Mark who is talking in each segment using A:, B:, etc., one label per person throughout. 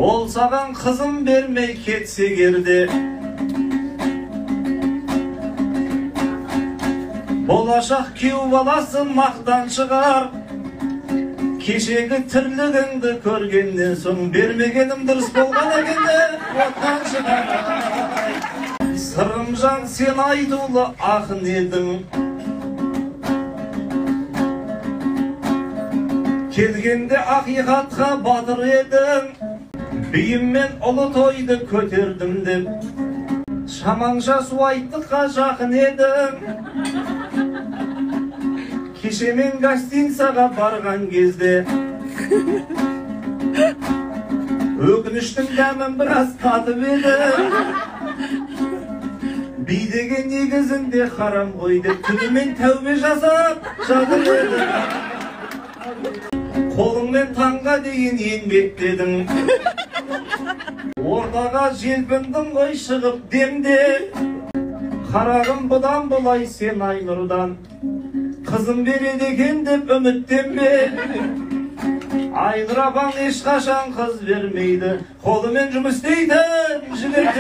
A: Ол саған қызым бермей кетсе егерде, болашақ күйеу баласы мақтан шығар. Кешегі тірлігіңді көргеннен соң бермегенім дұрыс болған екен де оттан шығар. Сырымжан, сен айтулы ақын едің, келгенде ақиқатқа батыр едің. Биіммен ұлы тойды көтердім деп, шамаңша суайттыққа жақын едің. Кеше мен гостиницаға барған кезде өкініштің дәмін біраз татып едім. Би деген негізінде харам ғой деп түнімен тәубе жасап жатыр едім. Қолыңмен таңға дейін еңбектедің, ортаға желпіндің ғой шығып демде. Қарағым, бұдан бұлай сен Айнұрдан қызым береді екен деп үміттенбе. Айнұр апаң ешқашан қыз бермейді, қолымен жұмыс істейтін жігіт.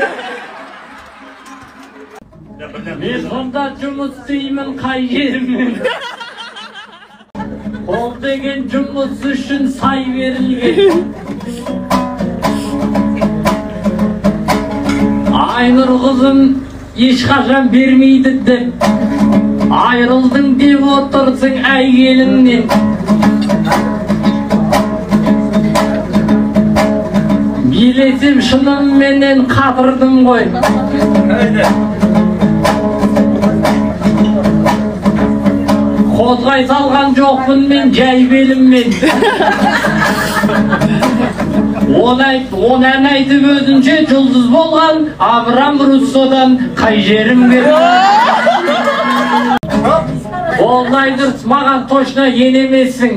B: Мен сонда жұмыс істеймін қай жеріммен? Қол деген жұмыс үшін сай берілген. Айнұр қызым ешқашан бермейді деп айрылдың деп отырсың әйеліңнен. Билесем шынымменен қатырдым ғой. Қозғай салған жоқпын мен жай беліммен. Оны ән айтып өзінше жұлдыз болған Авраам Руссодан қай жерім керек? Олай дұрыс, маған точно енемесің.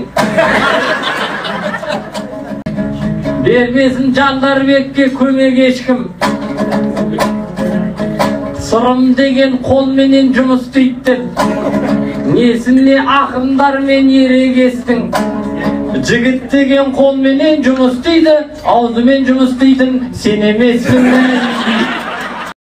B: Бермесін Жандарбекке көмек ешкім. Сырым деген қолменен жұмыс істейді деп, несіне ақындармен ерегестің? Жігіт деген қолменен жұмыс істейді, аузымен жұмыс істейтін сен емессің.